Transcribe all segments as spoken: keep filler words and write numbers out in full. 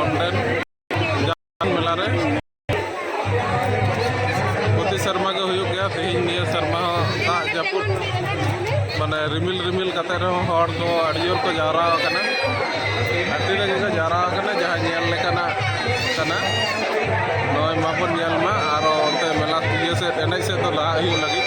ᱚᱸᱰᱮᱱ ᱡᱟᱦᱟᱱ ᱢᱮᱞᱟ ᱨᱮ ᱯᱨᱚᱛᱤ ᱥᱮᱨᱢᱟ ᱜᱮ ᱦᱩᱭᱩᱜ ᱜᱮᱭᱟ᱾ ᱛᱮᱦᱮᱧ ᱱᱤᱭᱟᱹ ᱥᱮᱨᱢᱟ ᱦᱚᱸ ᱫᱟᱜ ᱡᱟᱹᱯᱩᱫ, ᱢᱟᱱᱮ ᱨᱤᱢᱤᱞ ᱨᱤᱢᱤᱞ ᱠᱟᱛᱮ ᱨᱮᱦᱚᱸ ᱦᱚᱲ ᱫᱚ ᱟᱹᱰᱤ ᱡᱳᱨ ᱠᱚ ᱡᱟᱣᱨᱟ ᱟᱠᱟᱱᱟ, ᱟᱹᱰᱤ ᱨᱟᱹᱜᱤ ᱠᱚ ᱡᱟᱣᱨᱟ ᱟᱠᱟᱱᱟ᱾ ᱡᱟᱦᱟᱸ ᱧᱮᱞ ᱞᱮᱠᱟᱱᱟᱜ ᱠᱟᱱᱟ, ᱱᱚᱜᱼᱚᱭ ᱢᱟᱵᱚᱱ ᱧᱮᱞ ᱢᱟ᱾ ᱟᱨᱚ ᱚᱱᱛᱮ ᱢᱮᱞᱟ ᱤᱭᱟᱹ ᱥᱮᱫ, ᱮᱱᱮᱡ ᱥᱮᱫ ᱫᱚ ᱞᱟᱦᱟᱜ ᱦᱩᱭᱩᱜ ᱞᱟᱹᱜᱤᱫ᱾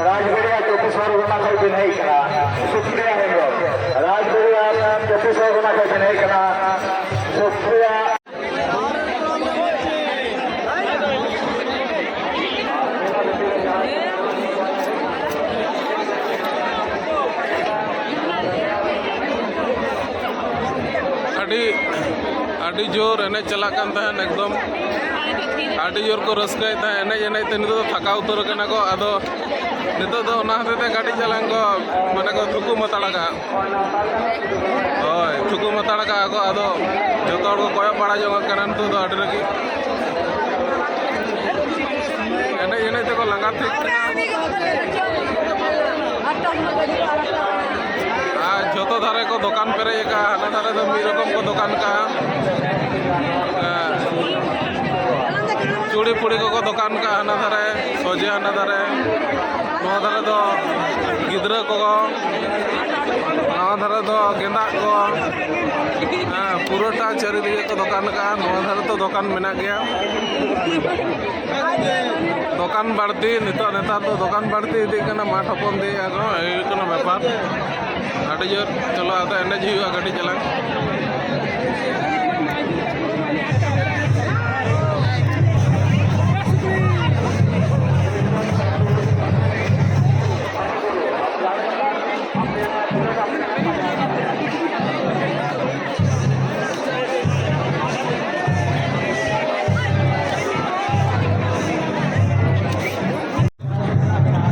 ᱨᱟᱡᱽᱵᱟᱲᱤᱭᱟ ᱪᱚᱵᱵᱤᱥ ᱯᱚᱨᱜᱚᱱᱟ ᱠᱷᱚᱱ ᱵᱤᱱ ᱦᱮᱡ ᱠᱟᱱᱟ, ᱥᱩᱠᱨᱤᱭᱟ ᱦᱮᱢᱵᱨᱚᱢ᱾ ᱨᱟᱡᱽᱵᱟᱲᱤᱭᱟ ᱪᱚᱵᱵᱤᱥ ᱯᱚᱨᱜᱚᱱᱟ ᱠᱷᱚᱱ ᱵᱤᱱ ᱦᱮᱡ ᱠᱟᱱᱟ, ᱥᱩᱠᱨᱤᱭᱟ᱾ ᱟᱹᱰᱤ, ᱟᱹᱰᱤ ᱡᱳᱨ ᱮᱱᱮᱡ ᱪᱟᱞᱟᱜ ᱠᱟᱱ ᱛᱟᱦᱮᱸᱱ, ᱮᱠᱫᱚᱢ ᱟᱹᱰᱤ ᱡᱳᱨ ᱠᱚ ᱨᱟᱹᱥᱠᱟᱹᱭᱮᱫ ᱛᱟᱦᱮᱸᱫ᱾ ᱮᱱᱮᱡ ᱮᱱᱮᱡ ᱛᱮ ᱱᱤᱛᱚᱜ ᱫᱚ ᱛᱷᱟᱠᱟᱣ ᱩᱛᱟᱹᱨ ᱠᱟᱱᱟ ᱠᱚ᱾ ᱟᱫᱚ ᱱᱤᱛᱚᱜ ᱫᱚ ᱚᱱᱟ ᱦᱚᱛᱮᱡ ᱛᱮ ᱠᱟᱹᱴᱤᱡ ᱪᱟᱞᱟᱝ ᱠᱚ, ᱢᱟᱱᱮ, ᱠᱚ ᱛᱷᱩᱠᱩᱢ ᱦᱟᱛᱟᱲ ᱠᱟᱜᱼᱟ᱾ ᱦᱳᱭ, ᱛᱷᱩᱠᱩᱢ ᱦᱟᱛᱟᱲ ᱠᱟᱜᱼᱟ ᱠᱚ᱾ ᱟᱫᱚ ᱡᱚᱛᱚ ᱦᱚᱲ ᱠᱚ ᱠᱚᱭᱚᱜ ᱵᱟᱲᱟ ᱡᱚᱝ ᱠᱟᱱᱟ ᱱᱤᱛᱚᱜ ᱫᱚ ᱟᱹᱰᱤ ᱨᱟᱹᱜᱤ᱾ ᱮᱱᱮᱡ ᱮᱱᱮᱡ ᱛᱮᱠᱚ ᱞᱟᱸᱜᱟ ᱴᱷᱤᱠ ᱠᱟᱱᱟ᱾ ᱟᱨ ᱡᱚᱛᱚ ᱫᱷᱟᱨᱮ ᱠᱚ ᱫᱚᱠᱟᱱ ᱯᱮᱨᱮᱡ ᱟᱠᱟᱫᱼᱟ᱾ ᱦᱟᱱᱟ ᱫᱷᱟᱨᱮ ᱫᱚ ᱢᱤᱫ ᱨᱚᱠᱚᱢ ᱠᱚ ᱫᱚᱠᱟᱱ ᱠᱟᱜᱼᱟ᱾ ᱦᱮᱸ, ᱪᱩᱲᱤ ᱯᱷᱩᱲᱤ ᱠᱚᱠᱚ ᱫᱚᱠᱟᱱ ᱠᱟᱜᱼᱟ ᱦᱟᱱᱟ ᱫᱷᱟᱨᱮ, ᱥᱚᱡᱷᱮ ᱦᱟᱱᱟ ᱫᱷᱟᱨᱮ᱾ ᱱᱚᱣᱟ ᱫᱷᱟᱨᱮ ᱫᱚ ᱜᱤᱫᱽᱨᱟᱹ ᱠᱚ, ᱱᱚᱣᱟ ᱫᱷᱟᱨᱮ ᱫᱚ ᱜᱮᱸᱫᱟᱜ ᱠᱚ᱾ ᱦᱮᱸ, ᱯᱩᱨᱟᱹᱴᱟ ᱪᱟᱹᱨᱤᱫᱤᱠᱮ ᱠᱚ ᱫᱚᱠᱟᱱ ᱠᱟᱜᱼᱟ᱾ ᱱᱚᱣᱟ ᱫᱷᱟᱨᱮ ᱫᱚ ᱫᱚᱠᱟᱱ ᱢᱮᱱᱟᱜ ᱜᱮᱭᱟ᱾ ᱫᱚᱠᱟᱱ ᱵᱟᱹᱲᱛᱤ, ᱱᱤᱛᱚᱜ, ᱱᱮᱛᱟᱨ ᱫᱚ ᱫᱚᱠᱟᱱ ᱵᱟᱹᱲᱛᱤ ᱤᱫᱤᱜ ᱠᱟᱱᱟ, ᱢᱟᱴᱷ ᱦᱚᱯᱚᱱ ᱤᱫᱤᱭᱮᱫᱼᱟ ᱠᱚ, ᱮᱭ ᱠᱟᱱᱟ ᱵᱮᱯᱟᱨ᱾ ᱟᱹᱰᱤ ᱡᱳᱨ᱾ ᱪᱚᱞᱚ, ᱟᱫᱚ ᱮᱱᱮᱡ ᱦᱩᱭᱩᱜᱼᱟ ᱠᱟᱹᱴᱤᱡ ᱪᱟᱞᱟᱝ᱾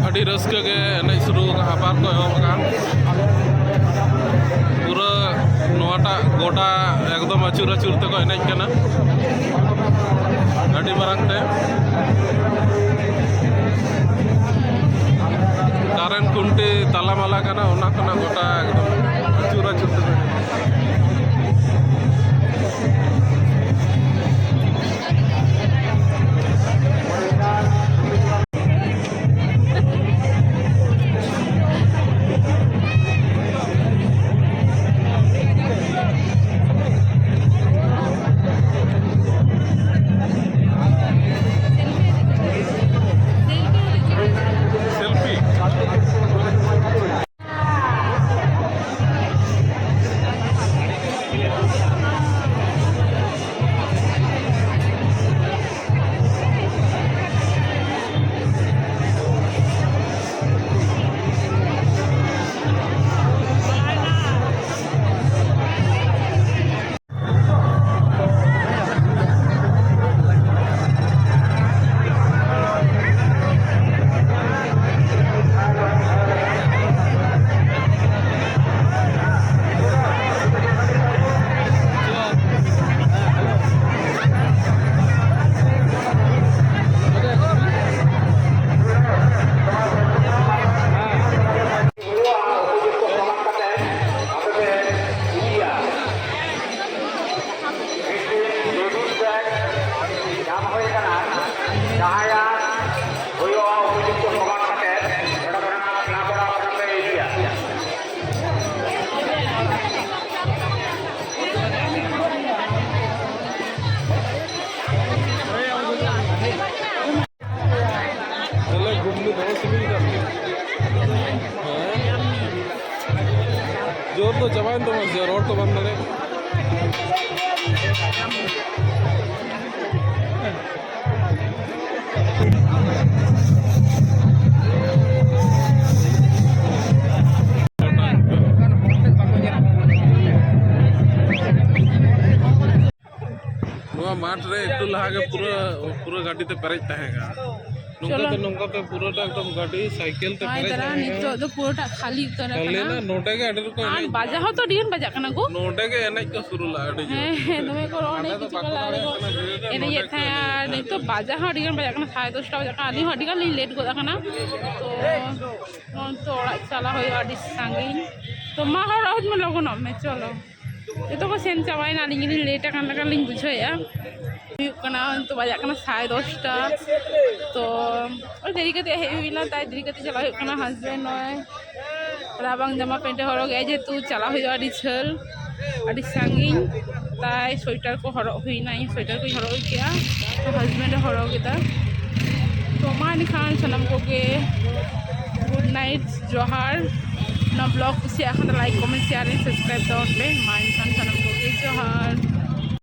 ᱟᱹᱰᱤ ᱨᱟᱹᱥᱠᱟᱹ ᱜᱮ ᱮᱱᱮᱡ ᱥᱩᱨᱩ ᱟᱠᱟᱱᱟ, ᱵᱟᱨ ᱠᱚ ᱮᱦᱚᱵ ᱟᱠᱟᱱ᱾ ᱯᱩᱨᱟᱹ ᱱᱚᱣᱟᱴᱟᱜ ᱜᱚᱰᱟ ᱮᱠᱫᱚᱢ ᱟᱹᱪᱩᱨ ᱟᱹᱪᱩᱨ ᱛᱮᱠᱚ ᱮᱱᱮᱡ ᱠᱟᱱᱟ, ᱟᱹᱰᱤ ᱢᱟᱨᱟᱝ ᱛᱮ᱾ ᱠᱟᱨᱮᱱᱴ ᱠᱷᱩᱱᱴᱤ ᱛᱟᱞᱟ ᱢᱟᱞᱟ ᱠᱟᱱᱟ, ᱚᱱᱟ ᱠᱷᱚᱱᱟᱜ ᱜᱚᱴᱟ ᱮᱠᱫᱚᱢ ᱟᱹᱪᱩᱨ ᱟᱹᱪᱩᱨ ᱛᱮᱠᱚ ᱮᱱᱮᱡ ᱠᱟᱱᱟ᱾ ᱞᱮᱰᱤᱥ ᱵᱮᱜᱽ ᱧᱟᱢ ᱦᱩᱭ ᱟᱠᱟᱱᱟ᱾ ᱡᱟᱦᱟᱸᱭᱟᱜ ᱦᱩᱭᱩᱜᱼᱟ, ᱩᱯᱚᱡᱩᱠᱛᱚ ᱥᱚᱢᱟᱱ ᱠᱟᱛᱮ ᱱᱚᱰᱮ ᱠᱷᱚᱱᱟᱜ ᱠᱞᱟᱵᱽ ᱚᱲᱟᱜ ᱠᱷᱚᱱᱟᱜ ᱯᱮ ᱤᱫᱤᱭᱟ᱾ ᱛᱟᱦᱞᱮ ᱜᱷᱩᱜᱽᱱᱤ ᱫᱚᱢᱮ ᱥᱤᱵᱤᱞ ᱠᱟᱱ ᱜᱮᱭᱟ᱾ ᱦᱮᱸ? ᱡᱳᱨ ᱫᱚ ᱪᱟᱵᱟᱭᱮᱱ ᱛᱟᱢᱟ ᱥᱮ, ᱨᱚᱲ ᱠᱚ ᱵᱟᱢ ᱫᱟᱲᱮᱭᱟᱜ ᱠᱟᱱᱟ? ᱨᱮ ᱮᱠᱴᱩ ᱞᱟᱦᱟ ᱜᱮ ᱯᱩᱨᱟᱹ, ᱯᱩᱨᱟᱹ ᱜᱟᱹᱰᱤ ᱛᱮ ᱯᱮᱨᱮᱡ ᱛᱟᱦᱮᱸ ᱠᱟᱱᱟ᱾ ᱱᱚᱝᱠᱟ ᱪᱚᱞᱚ᱾ ᱛᱮ, ᱱᱚᱝᱠᱟ ᱛᱮ ᱯᱩᱨᱟᱹᱴᱟ ᱮᱠᱫᱚᱢ ᱜᱟᱹᱰᱤ, ᱥᱟᱭᱠᱮᱞ ᱛᱮ ᱱᱚᱜᱼᱚᱭ ᱯᱮᱨᱮᱡ ᱫᱟᱬᱟᱱ ᱛᱟᱦᱮᱸ ᱠᱟᱱᱟ᱾ ᱱᱤᱛᱚᱜ ᱫᱚ ᱯᱩᱨᱟᱹᱴᱟ ᱠᱷᱟᱹᱞᱤ ᱩᱛᱟᱹᱨ ᱠᱷᱟᱹᱞᱤ ᱟᱠᱟᱱᱟ᱾ ᱱᱟ, ᱱᱚᱰᱮ ᱜᱮ ᱟᱹᱰᱤ ᱨᱚᱠᱚᱢ ᱟᱨ ᱮᱱᱮᱡ ᱵᱟᱡᱟ ᱦᱚᱸ ᱛᱚ ᱟᱹᱰᱤ ᱜᱟᱱ ᱵᱟᱡᱟᱜ ᱠᱟᱱᱟ ᱜᱳ᱾ ᱱᱚᱰᱮ ᱜᱮ ᱮᱱᱮᱡ ᱠᱚ ᱥᱩᱨᱩ ᱞᱟᱜᱼᱟ, ᱟᱹᱰᱤ ᱡᱳᱨ᱾ ᱦᱮᱸ, ᱦᱮᱸ, ᱫᱚᱢᱮ ᱠᱚ ᱨᱚᱲ ᱟᱞᱮ ᱮᱱᱮᱡ ᱫᱚ ᱠᱤᱪᱷᱩ ᱵᱟᱠᱚ ᱠᱚ ᱞᱟᱦᱟ ᱫᱟᱲᱮᱭᱟᱜ ᱨᱮᱠᱚ ᱠᱟᱱᱟ, ᱵᱷᱤᱲ ᱨᱮ ᱮᱱᱮᱡᱮᱫ ᱱᱚᱰᱮ ᱠᱚ ᱛᱟᱦᱮᱸᱫ᱾ ᱮᱱᱮᱡ ᱟᱨ ᱠᱟᱱᱟ᱾ ᱱᱤᱛᱚᱜ ᱵᱟᱡᱟ ᱦᱚᱸ ᱟᱹᱰᱤ ᱜᱟᱱ ᱵᱟᱡᱟᱜ ᱠᱟᱱᱟ, ᱥᱟᱲᱮ ᱫᱚᱥᱴᱟ ᱵᱟᱡᱟᱜ ᱠᱟᱱᱟ᱾ ᱟᱹᱞᱤᱧ ᱦᱚᱸ ᱟᱹᱰᱤ ᱜᱟᱱ ᱞᱤᱧ ᱞᱮᱴ ᱜᱚᱫ ᱟᱠᱟᱱᱟ᱾ ᱛᱚ ᱱᱚᱜᱼᱚᱭ ᱛᱚ ᱚᱲᱟᱜ ᱪᱟᱞᱟᱜ ᱦᱩᱭᱩᱜᱼᱟ ᱟᱹᱰᱤ ᱥᱟᱺᱜᱤᱧ᱾ ᱛᱚ ᱢᱟ ᱦᱚᱲ ᱟᱹᱜᱩ ᱢᱮ ᱞᱚᱜᱚᱱᱚᱜ ᱢᱮ, ᱪᱚᱞᱚ᱾ ᱡᱚᱛᱚ ᱠᱚ ᱥᱮᱱ ᱪᱟᱵᱟᱭᱮᱱᱟ, ᱟᱹᱞᱤᱧ ᱜᱮᱞᱤᱧ ᱞᱮᱴ ᱟᱠᱟᱱ ᱞᱮᱠᱟ ᱞᱤᱧ ᱵᱩᱡᱷᱟᱹᱣᱮᱫᱼᱟ᱾ ᱦᱩᱭᱩᱜ ᱠᱟᱱᱟ ᱱᱤᱛᱚᱜ ᱵᱟᱡᱟᱜ ᱠᱟᱱᱟ ᱥᱟᱲᱮ ᱫᱚᱥᱴᱟ᱾ ᱛᱚ ᱳᱭ ᱫᱮᱨᱤ ᱠᱟᱛᱮ ᱦᱮᱡ ᱦᱩᱭᱱᱟ, ᱛᱟᱭ ᱫᱮᱨᱤ ᱠᱟᱛᱮ ᱪᱟᱞᱟᱣ ᱦᱩᱭᱩᱜ ᱠᱟᱱᱟ᱾ ᱦᱟᱥᱵᱮᱱᱰ ᱱᱚᱜᱼᱚᱭ ᱨᱟᱵᱟᱝ ᱡᱟᱢᱟ ᱯᱮᱱᱴ ᱮ ᱦᱚᱨᱚᱜ ᱮᱫᱼᱟ, ᱡᱮᱦᱮᱛᱩ ᱪᱟᱞᱟᱣ ᱦᱩᱭᱩᱜᱼᱟ ᱟᱹᱰᱤ ᱡᱷᱟᱹᱞ, ᱟᱹᱰᱤ ᱥᱟᱺᱜᱤᱧ᱾ ᱛᱟᱭ ᱥᱳᱭᱮᱴᱟᱨ ᱠᱚ ᱦᱚᱨᱚᱜ ᱦᱩᱭᱱᱟ, ᱤᱧ ᱥᱳᱭᱮᱴᱟᱨ ᱠᱚᱧ ᱦᱚᱨᱚᱜ ᱠᱮᱫᱼᱟ, ᱛᱚ ᱦᱟᱥᱵᱮᱱᱰ ᱮ ᱦᱚᱨᱚᱜ ᱮᱫᱟ᱾ ᱛᱚ ᱢᱟ ᱮᱱᱠᱷᱟᱱ ᱥᱟᱱᱟᱢ ᱠᱚᱜᱮ ᱜᱩᱰ ᱱᱟᱭᱤᱴ, ᱡᱚᱦᱟᱨ᱾ ᱱᱚᱣᱟ ᱵᱞᱚᱜ ᱠᱩᱥᱤᱭᱟᱜ ᱠᱷᱟᱱ ᱫᱚ ᱞᱟᱭᱤᱠ, ᱠᱚᱢᱮᱱᱴ, ᱥᱮᱭᱟᱨ, ᱥᱟᱵᱥᱠᱨᱟᱭᱤᱵ ᱛᱟᱵᱚᱱ ᱯᱮ᱾ ᱢᱟ ᱮᱱᱠᱷᱟᱱ ᱥᱟᱱᱟᱢ ᱠᱚᱜᱮ ᱡᱚᱦᱟᱨ᱾